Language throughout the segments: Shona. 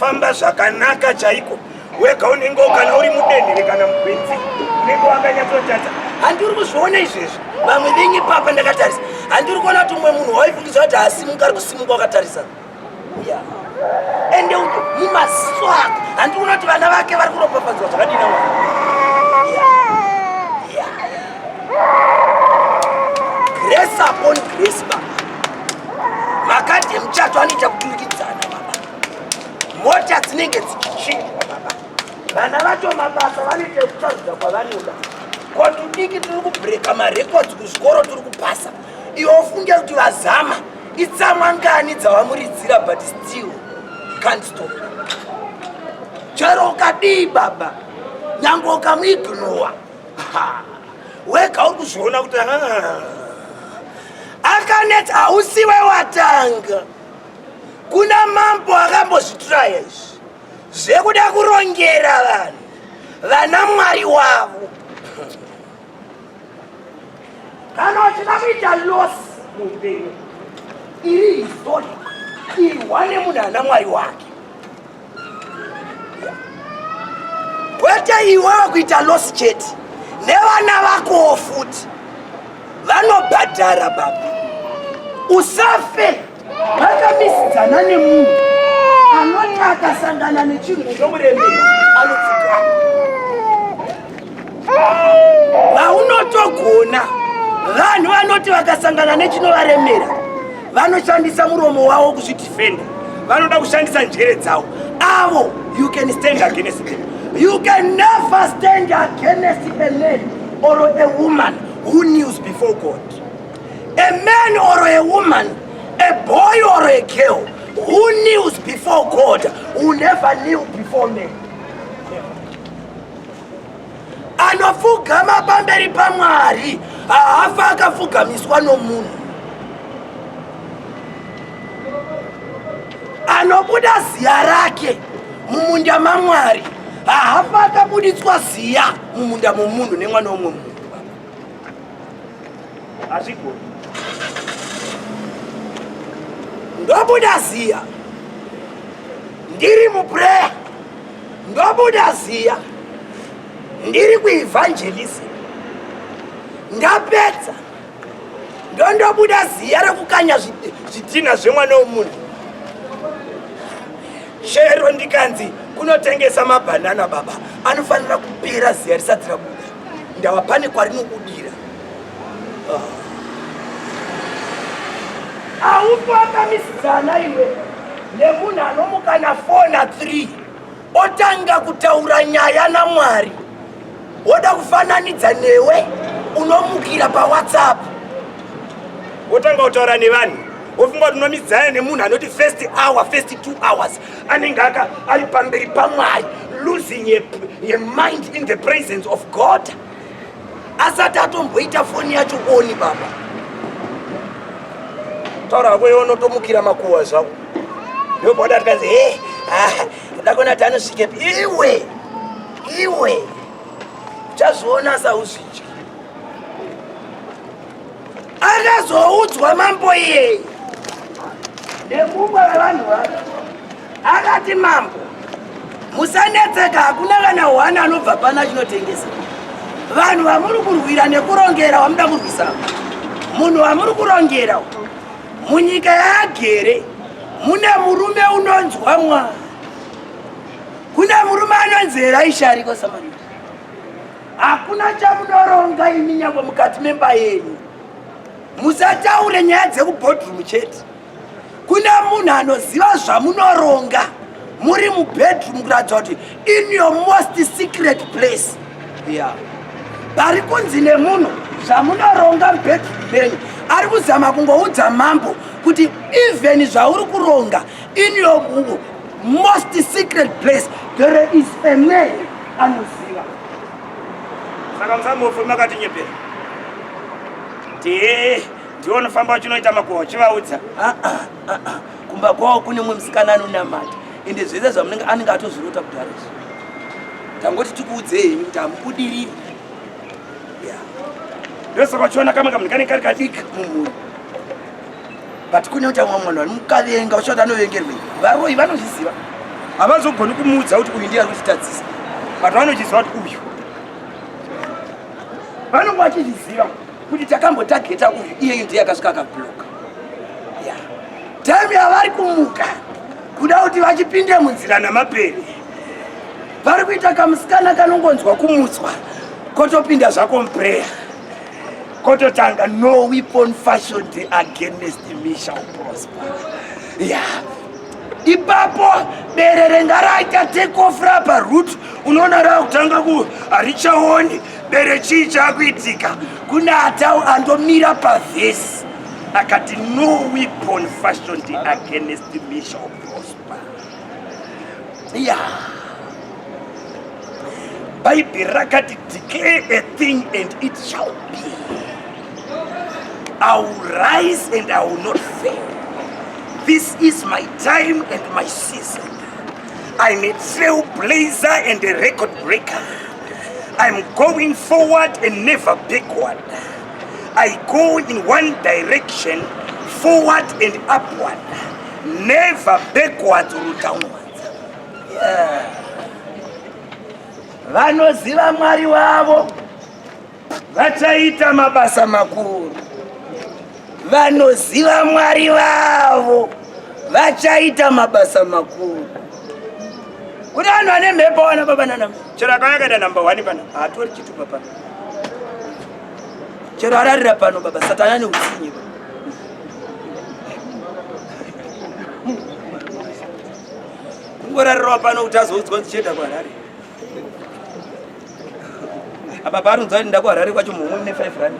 kufamba zvakanaka chaiko. Wega unenge kana uri mudenhere kana mugwenzi unenge wakanyatsotadza. Handiri kuzviona izvezvi vamwe venyu ipapa ndakatarisa, handiri kuona kuti umwe munhu waifungidza kuti asimuka ari kusimuka wakatarisa. Ende mumaziso ako handiri kuona kuti vana vake vari kuropafadzwa zvakadii naMwari. Grace upon grace baba. Makadhi emuchato anoita kuturikidzana baba. Mota dzinenge dzichichinjwa baba. Vana vacho mabasa vanoita kusarudza kwavanoda. Ko tudiki tiri kubreaka marecords kuzvikoro tiri kupasa. Iwe ufunge kuti vazama itsamwa ngani dzawamuridzira but still can't stop. Chero ukadii baba, nyange ukamuignowa wega uri kuzviona kuti akanetsa. Hausiwe watanga. Kuna mambo akambozvitraya izvi zvekuda kurongera vanhu vana mwari wavo. Kana uchida kuita loss muupenyu iri historic, irwa nemunhu ana mwari wake, kwete iwewe kuita loss chete, nevana vakowo futi vanobhadhara baba. Usafe vakamisidzana nemunhu anoti akasangana nechinhu chinomuremera anopfugama. Vaunotogona vanhu vanoti vakasangana nechinovaremera vanoshandisa muromo wavo kuzvidefenda, vanoda kushandisa njere dzavo. Avo you can stand against them. You can never stand against a man or a woman who kneels before God. A man or a woman, a boy or a girl who kneels before God will never kneel before men. Anofugama pamberi paMwari haafa akafugamiswa nomunhu. Anobuda ziya rake mumunda maMwari haafa akabuditswa ziya mumunda momunhu nemwana womwe munhu. Hazvigoni. Ndobuda ziya ndiri muprayer, ndobuda ziya ndiri kuevangelism, ndapedza ndondobuda ziya rekukanya zvidhina zvemwana womunhu. Chero ndikanzi kunotengesa mabhanana baba, anofanira kupera ziya risati rabuda, ndava pane kwarinobudira. Aupo akamisidzana iwe nemunhu anomuka na 4 na 3 otanga kutaura nyaya naMwari, woda kufananidza newe unomukira paWhatsApp wotanga kutaura nevanhu, wofunga kuti unomidzana nemunhu anoti first hour, first 2 hours anenge aka ari pamberi paMwari, losing a mind in the presence of God, asati atomboita foni yacho on. Baba, taura hako, iwe unotomukira makuhwa zvako, ndopaoda tikanzi he ndakona kuti anosvikepi. Iwe, iwe uchazviona sauzvidyi. Akazoudzwa mambo iyeye nemumwe wevanhu vake, akati, "Mambo, musanetseka, hakuna kana hwana anobva pano achinotengesa. Vanhu vamuri kurwira nekurongera, vamuda kurwisa, munhu wamuri kurongera munyika yaagere mune murume unonzwa Mwari. Kune murume anonzi Elisha ariko Samaria. Hakuna chamunoronga imi nyangwe mukati memba yenyu. Musataure nyaya dzekuboardroom chete. Kune munhu anoziva zvamunoronga muri mubedroom, kuratidza kuti in your most secret place." Yeah, pari kunzi nemunhu zvamunoronga mubedroom menyu, ari kuzama kungoudza mambo kuti even zvauri kuronga in your most secret place, there is a man anoziva. Saka musamufe makatinyepera, ndiye ndiwo unofamba uchinoita makuhwa uchivaudza. Ah, ah, ah, kumba kwavo kune mumwe musikana anonamata, ende zvese zvamunenge anenge atozvirota kudhara izvi. Tangoti tikuudzei henyu kuti hamubudiriri. Ndosaka uchiona kamwe kamunhu kanenge kari kadiki mumhuri, but kune kuti amwe vanhu vanomukavenga, uchati anovengerwei. Varoi vanozviziva. Havazogoni kumuudza kuti uyu ndiye ari kutitadzisa, but vanochiziva kuti uyu, vanonge vachizviziva kuti takambotageta uyu, iyeyu ndiye akasvika akabloka. Ya time yavari kumuka kuda kuti vachipinde munzira namapere, vari kuita kamusikana kanongonzwa kumutswa, kotopinda zvako muprayer, kototanga, "No weapon fashioned against me shall prosper." Ya ipapo bere renga raita take off rapa route, unoona rakutanga ku harichaoni bere. Chii chaakuitika? Kune atau andomira pavhesi akati, "No weapon fashioned against me shall prosper." Ya Bhaibheri rakati, "Declare a thing and it shall be." I will rise and I will not fail. This is my time and my season. I'm a trailblazer and a record breaker. I'm going forward and never backward. I go in one direction, forward and upward, never backwards or downwards. Yeah. Vanoziva Mwari wavo vachaita mabasa makuru. Vanoziva Mwari vavo vachaita mabasa makuru. Kune vanhu vane mhepo, vana baba nanama. Chero akauya akaita number one pana, haatori chitupa pano. Chero ararira pano, baba, Satani ane utsinye. Baba, kungorarirawo pano kuti azoudzwa kuti chienda kuHarare. Apa paanonzwa kuti nda kuHarare kwacho, mumwe mune 5 rand,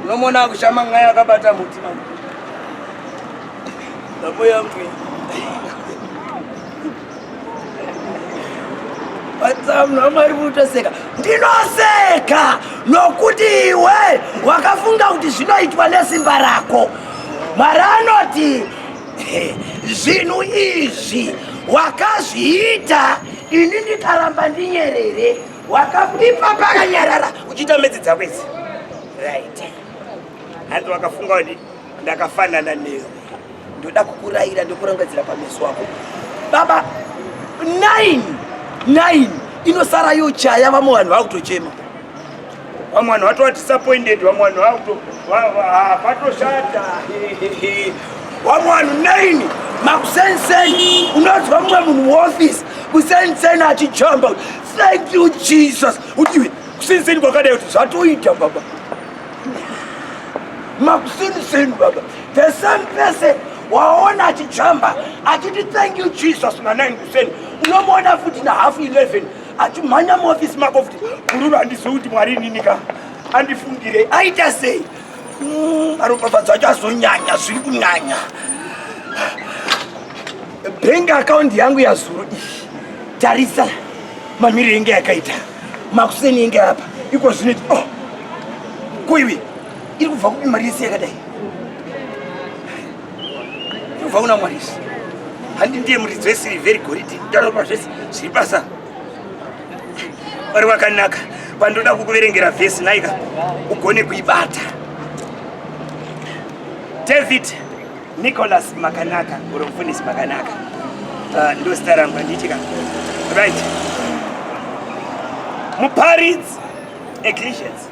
unomuona akushama mwaya akabata muti. Mamo yangu munhu waMwari, kutoseka, ndinoseka nokuti iwe wakafunga kuti zvinoitwa nesimba rako. Mwari anoti, "Zvinhu izvi wakazviita, ini ndikaramba ndinyerere." Wakaipa pakanyarara uchiita medzi dzako idzi, right? Hanzi wakafunga kuti ndakafanana newe. Ndoda kukurayira ndokurangadzira pameso ako, baba. 9 9 inosara yochaya, vamwe vanhu vakutochema. Vamwe vanhu vatova disappointed, vamwe vanhu vakuto patoshata. Vamwe vanhu 9 makusenseni, unonzwa mumwe munhu muofisi kusenseni achijamba, "Thank you, Jesus." Utiwe kusenseni kwakadai kuti zvatoita, baba, makuseniseni, baba. The same person waona achijamba achiti, "Thank you, Jesus," na9 kuseni, unomuona futi nahalf 11 achimhanya muofisi mako futi, "Kururu, handizivi kuti Mwari ininika andifungire aita sei." Maropafadzo acho azonyanya, zviri kunyanya. Bank account yangu yazuro iyi, tarisa mamiriro inge yakaita makuseni, inge apa iko zvinoiti, oh, kuiwe iri kubva kupi mari yese yakadai? Iri kubva kuna Mwari. Izvi handi ndiye muridzi wesirivheri, goridhe, ndaropa, zvese zviri basa. Mwari wakanaka. Pandoda kukuverengera vhesi naika ugone kuibata. David Nicholas Makanaka, uri mufundisi Makanaka. Ndo zita rangu, handiitika? Right, Muparidzi, Ecclesiastes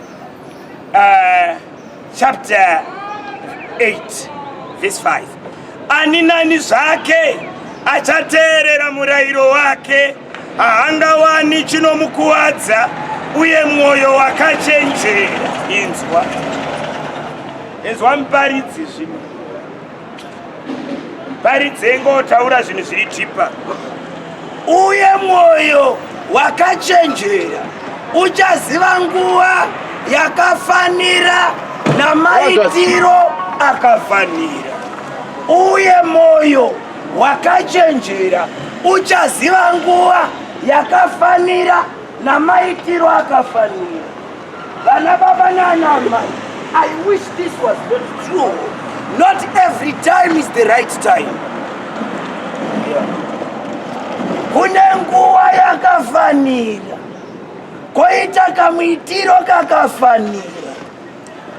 chapter 8 verse 5: "Ani nani zvake achateerera murayiro wake haangawani chinomukuwadza, uye mwoyo wakachenjera." Inzwa, inzwa Muparidzi zvino. Muparidzi engotaura zvinhu zviri deeper. Uye mwoyo wakachenjera uchaziva nguva yakafanira namaitiro akafanira. Uye mwoyo wakachenjera uchaziva nguva yakafanira namaitiro akafanira. Vana baba nanamai, I wish this was not true. Not every time is the right time, yeah. Kune nguva yakafanira, koita kamuitiro kakafanira.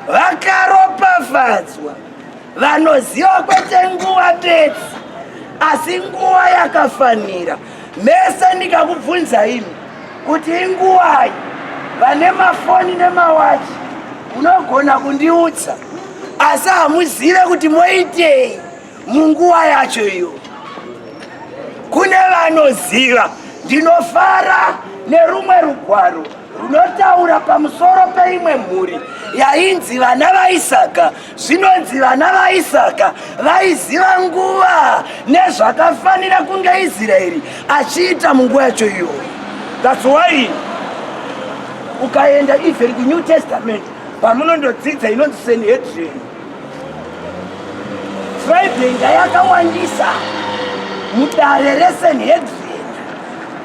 Vakaropafadzwa vanoziva kwete nguva bedzi. Asi nguva yakafanira. Mese ndikakubvunza imi kuti inguwai, vane mafoni nemawachi munogona kundiudza, asi hamuzive kuti moitei munguva yacho iyo. Kune vanoziva. Ndinofara nerumwe rugwaro runotaura pamusoro peimwe mhuri yainzi vana vaIsaka. Zvinonzi vana vaIsaka vaiziva nguva nezvakafanira kunge Israeri achiita munguva yacho iyoyo. That's why ukaenda even kuNew Testament pamunondodzidza inonzi Sanhedrin, tribe inga yakawandisa mudare reSanhedrin,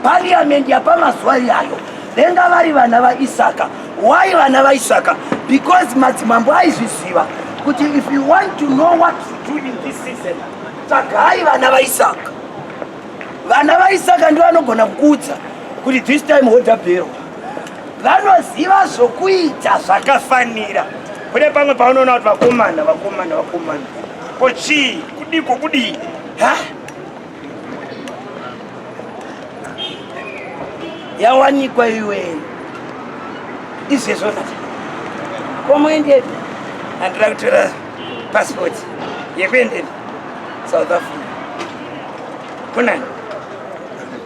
parliament yapamazuva iyayo, venga vari vana vaIsaka. Why vana vaIsaka? Because madzimambo aizviziva kuti if you want to know what to do in this season, tsvagai vana vaIsaka. Vana vaIsaka ndivo vanogona kukuudza kuti this time hodha bhero. Vanoziva zvokuita zvakafanira. Kune pamwe paunoona kuti vakomana, vakomana, vakomana, ko chii, kudiko, kudii? Ha? Yawanikwa iwe izvezvo nati komoendepi? Handira kutora passport yekuendepi? South Africa. Kunani?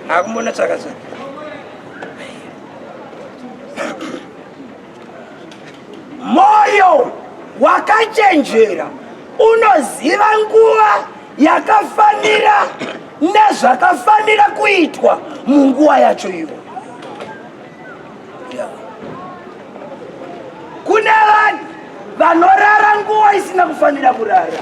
Hakumbona tsvaka tsvaka. Moyo wakachenjera unoziva nguva yakafanira nezvakafanira kuitwa munguva yacho iyo. Kune vanhu vanorara nguva isina kufanira kurara.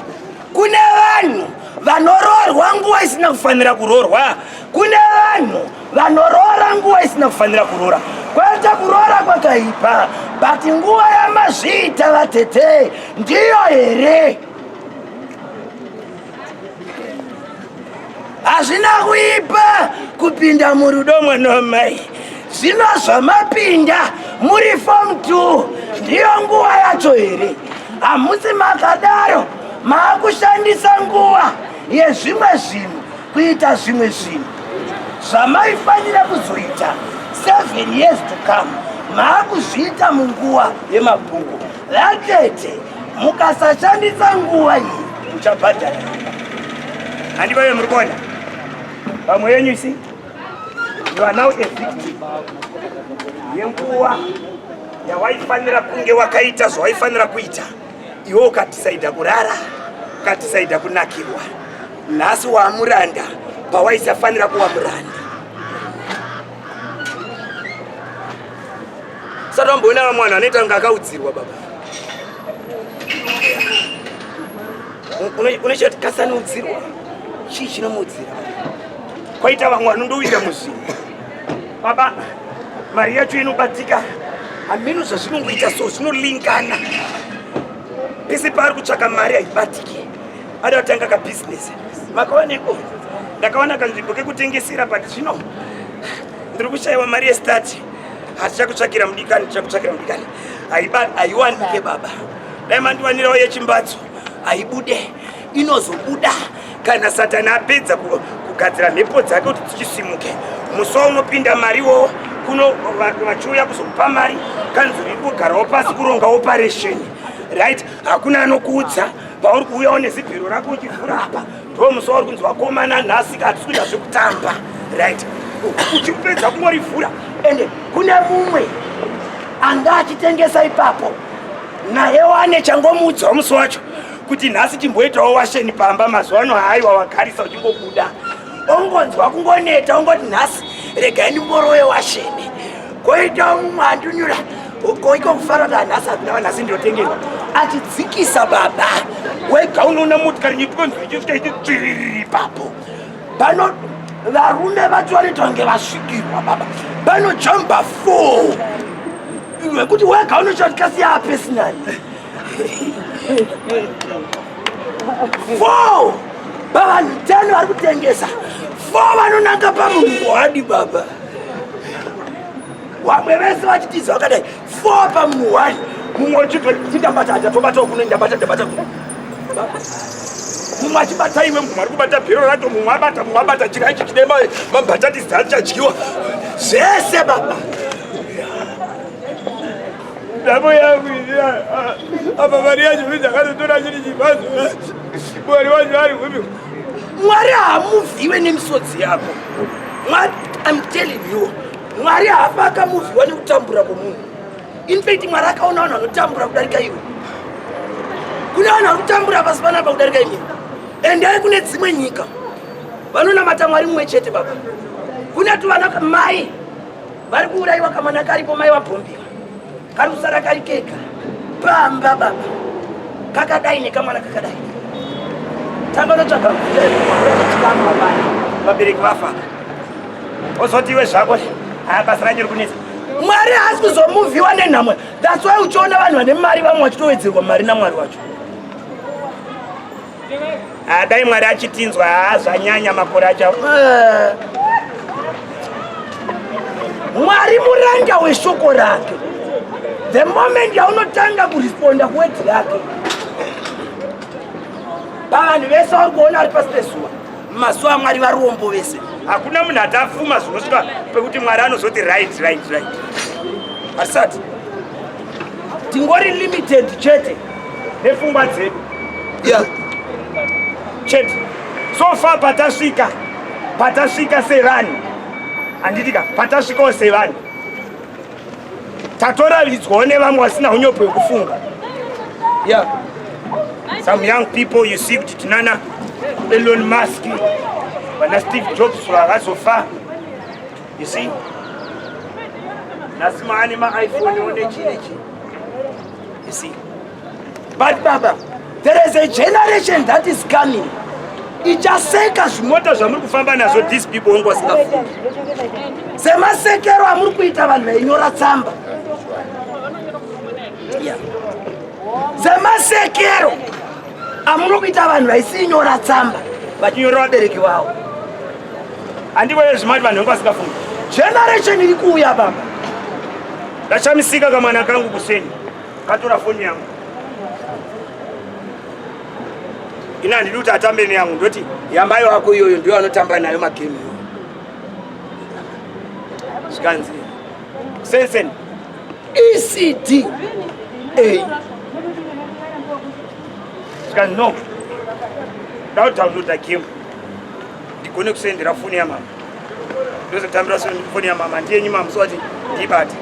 Kune vanhu vanoroorwa nguva isina kufanira kuroorwa. Kune vanhu vanoroora nguva isina kufanira kuroora. Kwete kuroora kwakaipa, but nguva yamazviita vatete ndiyo here? Hazvina kuipa kupinda murudo mwana wamai. Zvino zvamapinda muri form 2 ndiyo nguva yacho here? Hamusi makadaro, maakushandisa nguva yezvimwe zvinhu kuita zvimwe zvinhu zvamaifanira kuzoita 7 years to come, maakuzviita munguva yemabhuku. Vatete, mukasashandisa nguva iyi muchabhadhara. Handivave muri kuona vamwe venyu isi, you are now a victim yenguva yawaifanira kunge wakaita zvawaifanira kuita, iwe ukadhisaidha kurara, ukadhisaidha kunakirwa. Nhasi waamuranda pawaisafanira kuva muranda. Sati wamboona vamwe vanhu vanoita kunge akaudzirwa baba. Unochati kasanoudzirwa, chii chinomuudzira? Kwaita vamwe vanondowira muzvinhu baba, mari yacho inobatika, hameno zvazvinongoita, so zvinolingana. Pese paari kutsvaka mari haibatiki, ada kutanga kabhizinesi. Makawaneko? Ndakawana kanzvimbo kekutengesera, but zvino ndiri kushayiwa mari yestart. Hatichakutsvakira mudikani, tichakutsvakira mudikani. Haiwanike baba, dai mandiwanirawo yechimbatso. Haibude, inozobuda kana Satani apedza kugadzira mhepo dzake kuti dzichisimuke. Musi waunopinda mariwo kuno, vachiuya kuzokupa mari, kanzuro iri kugarawo pasi kuronga operation, right? Hakuna anokuudza. Pauri kuuyawo nezibhiro rako uchivhura apa, ndo musi wauri kunzi vakomana, nhasi hatisi kuita zvekutamba, right? Uchipedza kungorivhura, ende kune mumwe anga achitengesa ipapo, naye wane changomuudzawo musi wacho kuti nhasi chimboitawo washeni pamba. Mazuva ano haiwa, wagarisa uchingobuda, ongonzwa kungoneta, ongoti nhasi regai ndimborowe washeni. Koitawo mumwe andinyura koiko kufara kuti nhasi hakuna, nhasi ndinotengerwa. Achidzikisa baba, wega unoona motikari nyitwonzi ichisvika ichitsviririri ipapo. Pano varume vacho vanoita kunge vasvikirwa baba, panojamba four wekuti wega unochati kasi yapesinani four pavanhu 10 vari kutengesa, four vanonanga pamunhu wadi baba. Vamwe vese vachitiza vakadai, four pamunhu one. Mumwe uchibva ndabata, ndatobatwa kuno, ndabata, ndabata kuno. Mumwe achibata iwe, mumwe ari kubata bhero racho, mumwe abata, mumwe abata chira ichi chine mambatatisi achadyiwa. Zvese baba. Nhamo yangu ini apa mari yacho ndakatotora chiri chibazo. Mwari wacho ari kupi? Mwari haamuvhiwe nemisodzi yako. Mwari, I'm telling you, Mwari haafa akamuvhiwa nekutambura kwomunhu. In fact, Mwari akaona vanhu vanotambura kudarika iwe. Kune vanhu vari kutambura pasi panapa kudarika imi. Endai kune dzimwe nyika vanonamata Mwari mumwe chete baba. Kune tuvana mai vari kuurayiwa kamwana karipo mai vabhombiwa kari kusara kari kega pamba baba kakadai nekamwana kakadai tanga notsvaga mvura yekuchikafu hapana vabereki vafa ozoti iwe zvako haa basa racho rikunetsa mwari haasi kuzomuvhiwa nenhamo thats why uchiona vanhu vane mari vamwe vachitowedzerwa mari namwari wacho Ah, dai mwari achitinzwa haa zvanyanya makore acho eh. Mwari muranda weshoko rake. The moment yaunotanga kuresponda kuwedhi rake, pavanhu vese vari kuona ari pasi pezuva, mazuva aMwari varombo vese. Hakuna munhu atafuma zvinosvika pekuti Mwari anozoti right right right. Asati tingori limited chete nepfungwa dzedu yeah. Chete so far patasvika patasvika sevanhu handitika patasvikawo sevanhu tatoravidzwawo nevamwe vasina unyopo hwekufunga yeah. Some young people you see kuti tinana Elon Musk vana Steve Jobs vakazofa you see nhasi maane maiphone one chii nechii you see. But baba, there is a generation that is coming. Ichaseka zvimota zvamuri kufamba nazvo these people wangu vasingafungi. Semasekero amuri kuita vanhu vainyora tsamba. Yeah. Semasekero amuri kuita vanhu vaisinyora tsamba vachinyora vabereki vavo. Handivone zvimati vanhu vangu vasingafungi. Generation iri kuuya baba. Ndachamisika kamwana kangu kuseni. Katora foni yangu. Ina handidi kuti atambe neyangu ndoti yambai wako iyoyo ndiyo anotamba nayo magame iyoyo. Zvikanzi Sensen ECD A Zvikanzi no. Ndakudownloada game. Ndigone kusendera foni yamama. Ndozotambira foni yamama ndiyenyu mama so ati ndibate.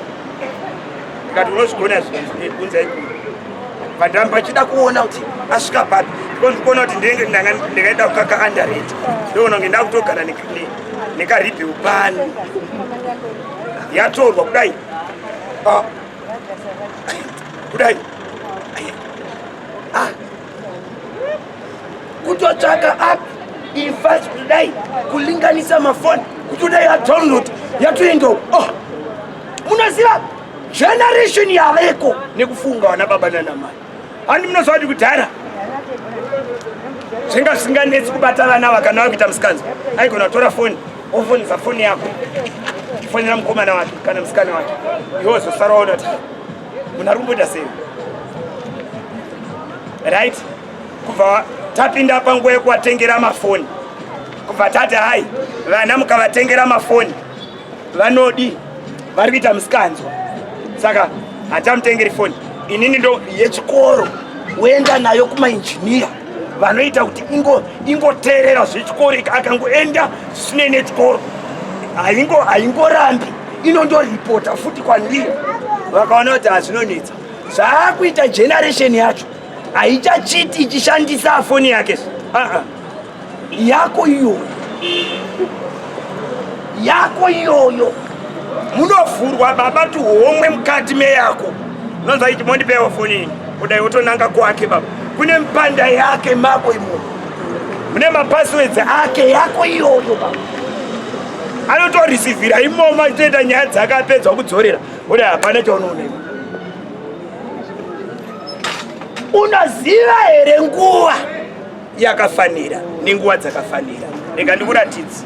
Ndikati unozvigona zvinhu ikuru. Vandamba vachida kuona kuti asvika papi. Because ndikuona kuti ndinenge ndakaenda kukaka underrate. Ndoona kunge ndakutogara nekaribheu pano. Yatorwa kudai. Ah. Kudai. Ah. Kutotsvaka app ifast kudai kulinganisa mafoni kuti kudai yadownload yatoenda uko. Oh. Munoziva generation yaveko nekufunga vana baba nana mai. Handi munoziva kuti kudhara zvinga zvisinganetsi kubata vana ava kana vakuita musikanzwa aigona kutora foni ofonesa foni yako fonera mukomana wake kana musikana wake iwe wozosara waona kuti munhu ari kumboita sei right kubva tapinda panguva yekuvatengera mafoni kubva tati hai vana mukavatengera mafoni vanodi vari kuita musikanzwa saka hatamutengeri foni inini ndo yechikoro woenda nayo kumainjiniya vanoita kuti ingoteerera zvechikoro akangoenda zvisinei nechikoro haingorambi inondoripota futi kwandiri vakaona kuti hazvinonetsa zvaakuita generation yacho haichachiti ichishandisa foni yake uh-uh. Yako iyoyo yako iyoyo munovhurwa baba tuhomwe mukati meyako unonzwa ichi mondipewo foni ini kudai wotonanga kwake baba kune mipanda yake mako imomo mune mapasswords ake yako iyoyo baba anotorisivhira imomo achitoita nyaya dzake apedzwa kudzorera kudai hapana chaunoona unoziva here nguva yakafanira nenguva dzakafanira rega ndikuratidze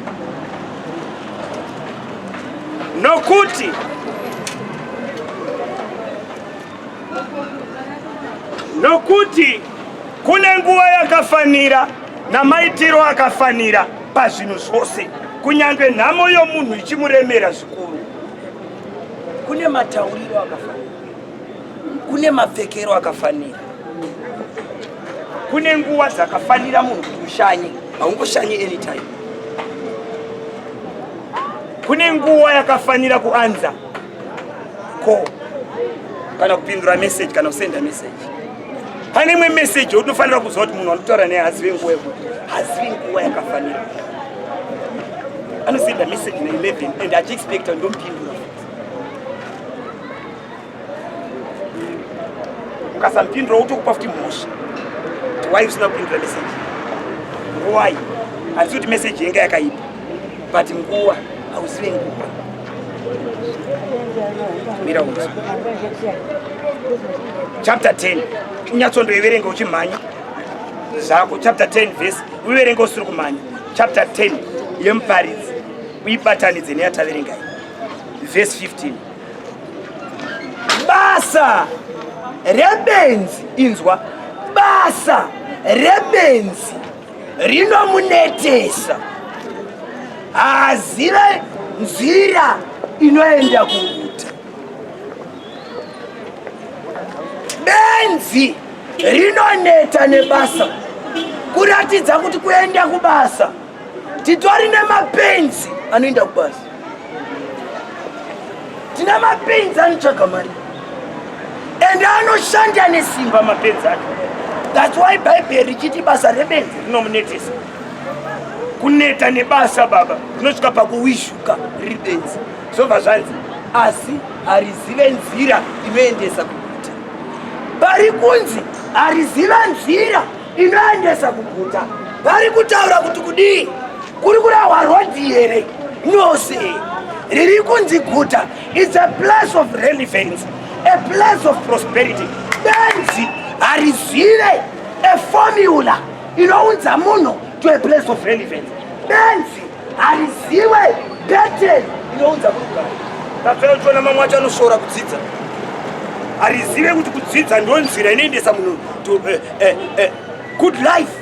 nokuti nokuti kune nguva yakafanira Namaitiro akafanira pazvinhu zvose, kunyange nhamo yomunhu ichimuremera zvikuru. Kune matauriro akafanira, kune mapfekero akafanira, kune nguva dzakafanira munhu kuti ushanye. Haungoshanye anytime. Kune nguva yakafanira kuanza call kana kupindura message kana kusenda message. Pane imwe message yaunofanira kuziva kuti munhu anotaura naye hazive nguva yekuti hazivi nguva yakafanira. Anosenda message na 11 and achiexpecta ndomupindura. Ukasamupindura wotokupa futi mhosva kuti why usina kupindura message. Nguwai? Handisi kuti message yenge yakaipa, but nguva hauzive nguva. Mira unzwe. Chapter 10 unyatsondoiverenga uchimhanya zvako. Chapter 10 verse uiverenga usiri kumhanya. Chapter 10 yeMuparidzi uibatanidze neyataverenga iyi. Verse 15. Basa rebenzi, inzwa, basa rebenzi rinomunetesa, haazive nzira inoenda kuguta. Benzi rinoneta nebasa, kuratidza kuti kuenda kubasa titori nemapenzi anoenda kubasa, tina mapenzi anotsvaga mari ende anoshanda nesimba mapenzi acho. That's why Bhaibheri richiti basa rebenzi rinomunetesa. Kuneta nebasa baba rinosvika pakuwishuka riri benzi. Zvobva zvanzi asi harizive nzira inoendesa kuguta. Pari kunzi harizive nzira inoendesa kuguta, vari kutaura kuti kudii? Kuri kurahwa road here? Nose riri kunzi guta is a place of relevance, a place of prosperity. Benzi harizive a formula inounza munhu to a place of relevance. Benzi harizive pattern inounza kurugare. Tapera uchiona mamwe acho anoshora kudzidza, harizive kuti kudzidza ndo nzira inoendesa munhu to good life.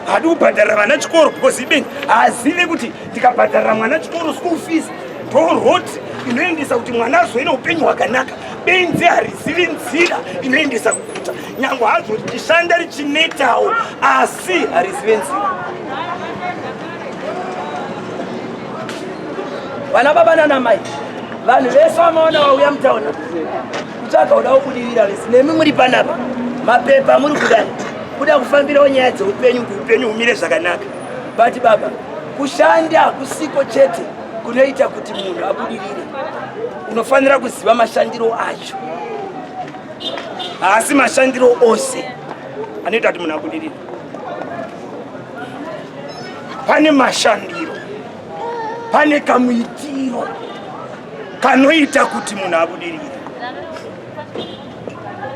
Hadi kubhadharira vana chikoro because ibenzi haazive kuti ndikabhadharira mwana chikoro, school fees ndo road inoendesa kuti mwana azoine upenyu hwakanaka. Benzi harizivi nzira inoendesa kuguta, nyange hazvo richishanda richinetawo, asi harizive nzira. Vana baba nana mai, vanhu vese vamaona vauya mutaona kutsvaga kuda kubudirira, vese nemi muri panapa, mapepa muri kudai kuda kufambirawo nyaya dzeupenyu kuti upenyu humire zvakanaka. But baba, kushanda kusiko chete kunoita kuti munhu abudirire. Unofanira kuziva mashandiro acho. Haasi mashandiro ose anoita kuti munhu abudirire. Pane mashandiro, pane kamuitiro kanoita kuti munhu abudirire.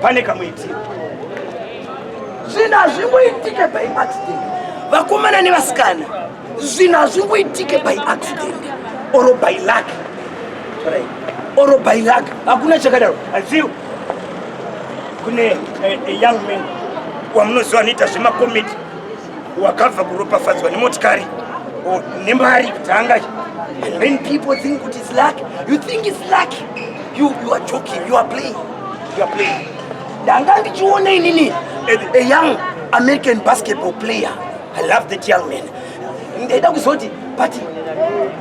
Pane kamuitiro. Zvinhu hazvingoitike by accident, vakomana nevasikana. Zvinhu hazvingoitike by accident or by luck, or by luck. Hakuna chakadaro. Azivo kune a young man wamunoziva anoita zvemakomiti, wakabva kuropafadzwa nemotikari nemari kutanga, and when people think kuti it's luck, you think it's luck, you are joking, you are playing. You are playing. Ndanga ndichiona inini a young American basketball player. I love that young man. Ndaida kuzoti, but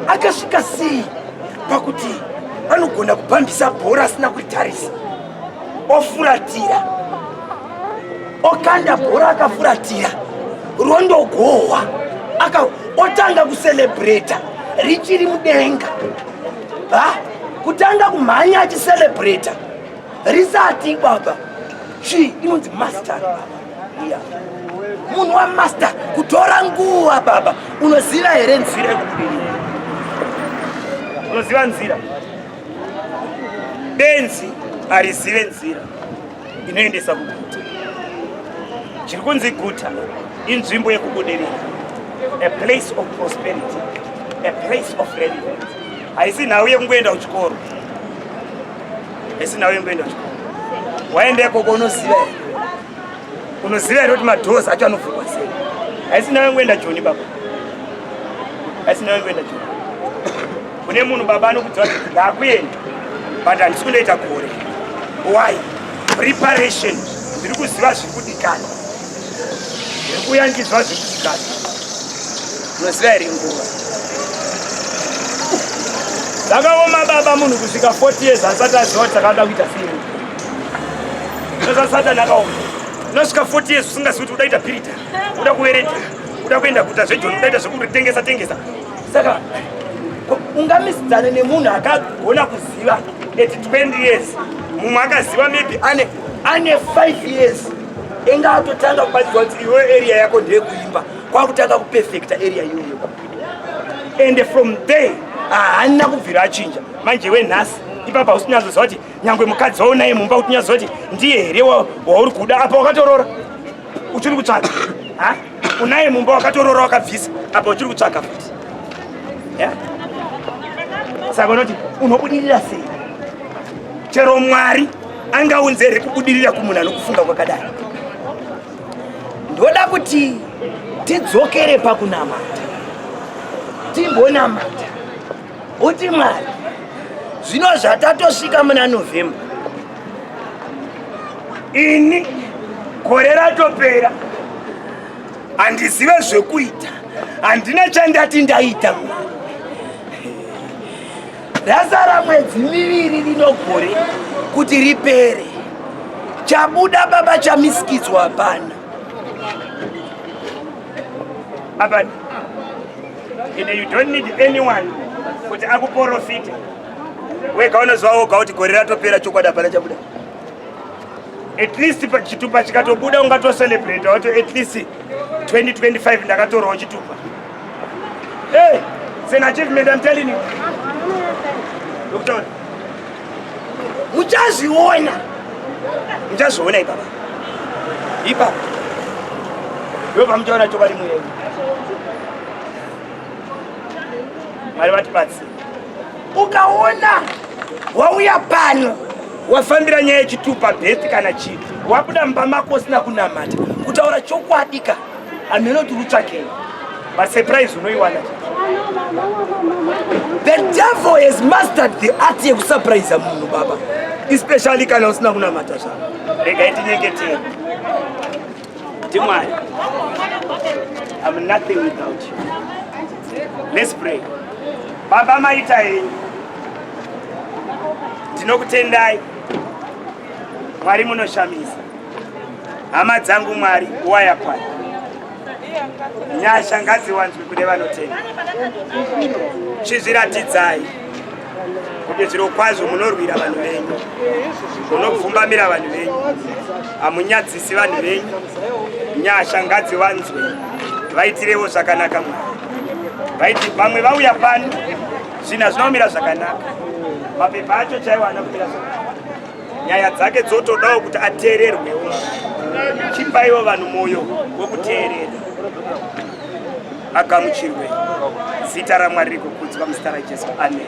akasvika sei pakuti anogona kubhambisa bhora asina kuritarisa, ofuratira, okanda bhora akafuratira, rondogohwa, aka otanga kucelebrata richiri mudenga, ha, kutanga kumhanya achicelebrata risati baba. Chi inonzi master baba, yeah. Munhu wamaster kutora nguva baba. Unoziva here nzira yekubudirira? Unoziva nzira? Benzi harizive nzira inoendesa kuguta. Chiri kunzi guta inzvimbo yekubudirira, a place of prosperity, a place of relevance. Haisi nhau yekungoenda kuchikoro, haisi nhau yekungoenda kuchikoro. Waenda ikoko, unoziva here? Unoziva here kuti madoors acho anovhurwa sei? Haisi nayo ngoenda Joni baba. Haisi nayo ngoenda Joni. Kune munhu baba anokudziva kuti ndakuenda but handisi kundoita gore. Why? Preparation. Ndiri kuziva zviri kudikana. Ndiri kuuya ndichiziva zviri kudikana. Unoziva here nguva? Zvakaoma baba munhu kusvika 40 years asati aziva kuti takada kuita sei. Zvasatani akaoma. Unosvika 40 years usingazivi kuti udaita pirita, uda kuvereta, uda kuenda kuita zvejoni, udaita zvekutengesa tengesa. Saka ungamisidzane nemunhu akagona kuziva at 20 years, mumwe akaziva maybe ane ane 5 years enga atotanga kubatsirwa kuti iwe area yako ndeyekuimba, kwakutanga kupefekta area iyoyo, and from there haana kubvira achinja. Manje iwe nhasi ipapa usinyatsoziva kuti nyangwe mukadzi waunaye mumba kuti unyatsoziva kuti ndiye here wauri kuda, apa wakatorora uchiri kutsvaga. Ha, unaye mumba, wakatorora, wakabvisa, apa uchiri kutsvaga futi. Yeah? Saka unoti unobudirira sei? Chero Mwari angaunze here kubudirira kumunhu anokufunga kwakadai? Ndoda kuti tidzokere pakunamata, timbonamata uti Mwari, zvino zvatatosvika muna November, ini gore ratopera, handizive zvekuita, handina chandati ndaita. Mwari, rasara mwedzi 2 rino gore kuti ripere, chabuda baba chamisikidzwa hapana. Apa ine you don't need anyone kuti akuprofite, wega unoziva woga kuti gore ratopera, chokwadi hapana chabuda. At least chitupa chikatobuda ungatocelebrate wato at least 2025 ndakatorawo chitupa. Hey, it's an achievement, I'm telling you. Dokutaura. Muchazviona. Muchazviona ipapa, ipapa ndo pamuchaona chokwadi muyenyu. Mwari vatibatsire. Ukaona wauya pano, wafambira nyaya yechitupa, birth kana chii, wabuda mumba mako usina kunamata, kutaura chokwadi ka, hameno kuti utsvakei, masurprise unoiwana. The devil has mastered the art yekusurprise munhu baba, especially kana usina kunamata zvako. Regai tinyengetere timwari. I'm nothing without you. Let's pray. Baba, maita henyu, tinokutendai Mwari, munoshamisa. Hama dzangu, Mwari, nguva yakwana, nyasha ngadziwanzwe kune vanotenda. Chizviratidzai kuti zviro kwazvo munorwira vanhu venyu, munobvumbamira vanhu venyu, hamunyadzisi vanhu venyu. Nyasha ngadziwanzwe, vaitirewo zvakanaka Mwari. Vaiti vamwe vauya pano, zvinhu hazvina kumira zvakanaka, mapepa acho chaiwo haana kumira zvakanaka, nyaya dzake dzotodawo kuti ateererwewo. Chipaiwo vanhu mwoyo wekuteerera, agamuchirwe. Zita raMwari rikukudzwa muzita raJesu, amen.